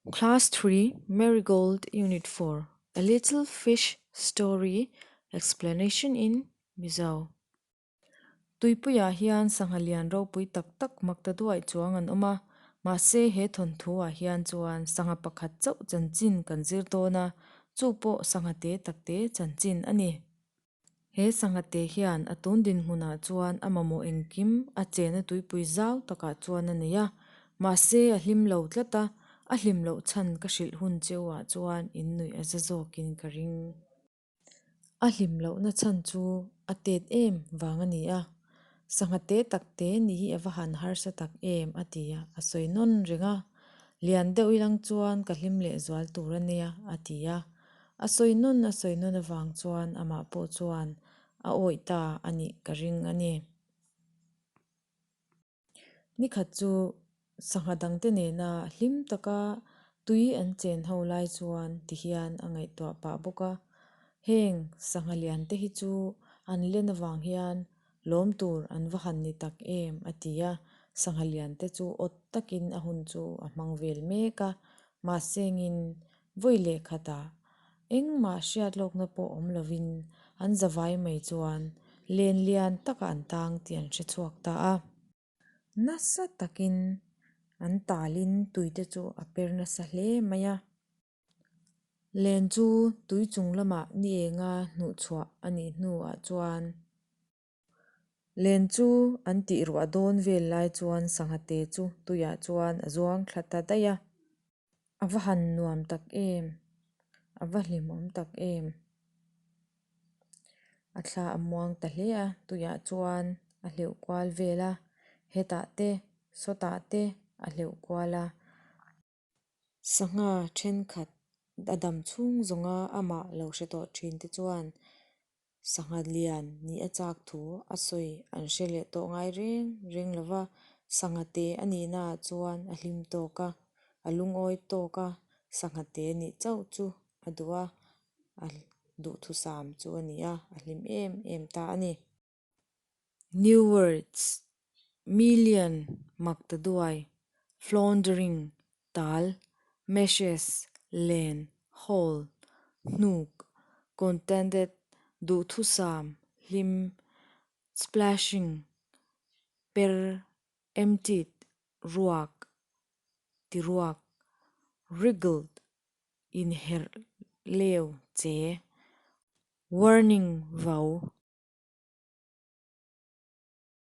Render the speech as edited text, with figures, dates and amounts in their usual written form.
Class 3 Marigold Unit 4 A Little Fish Story Explanation in Mizo Tuipuiah hian sangha lian ropui tak tak mak ta duaih chuang an awm a, mahse he thawnthuah hian chuan sangha pakhat chauh chanchin kan zir dawn a, chu pawh sangha te tak te chanchin a ni. He sangha te hian a tun dinhmunah chuan a mamawh engkim a chena tuipui zau takah chuan a nei a, mahse a hlim lo tlat a, a hlim loh chhan ka hrilh hun cheuah chuan in nuih a za zawkin ka ring. A hlim lohna chhan chu a tet em vang a ni a, sangha te tak te ni hi a va han harsa tak em a ti a, a sawi nawn reng a, lian deuh ilang chuan ka hlim leh zual tur a nia a ti a, a sawi nawn a sawi nawn avang chuan amah pawh chuan a awih ta a nih ka ring a ni. Nikhat chu sangha dangte nena hlim taka tui an chen ho lai chuan ti hian a ngaihtuah pah bawk a, heng sangha lian te hi chu an len avang hian lawm tur an va han ni tak em a ti a, sangha lian te chu awt takin a hun chu a hmang vel mek a, mahsengin vawi leh khatah Engmah hriat lawkna pawh awm lovin an zavai mai chuan len lian takah an tang tih an hre chhuak ta a. Nasa takin an talin tuite chu a per nasa hle mai a. Len chu tui chung lamah ni enga hnuhchhuah a nih hnuah chuan Len chu an tih ruah dawn vel lai chuan sangha te chu tuiah chuan a zuang thla ta daih a. A va han nuam tak em? A va hlimawm tak em? A thla a muang ta hle a, tuiah chuan a hleuh kual vel a, hetah te sawtah te a hleuh kual a. Sangha thenkhat a dam chhung zawnga amah lo hre tawh thin te chuan sangha lian nih a chak thu a sawi an hre leh tawh ngai reng reng lo va, sangha te a nihna ah chuan a hlim tawk a, a lungawi tawk a, sangha te nih chauh chu a duh a, a duhthusam chu a ni a, a hlim em em ta a ni. New words, million, maktaduai, floundering, tal, meshes, len, hole, hnuk, contented, duhthusam, hlim, splashing, per, emptied, ruak, tiruak, wriggled, inherh leu, che, warning, vau.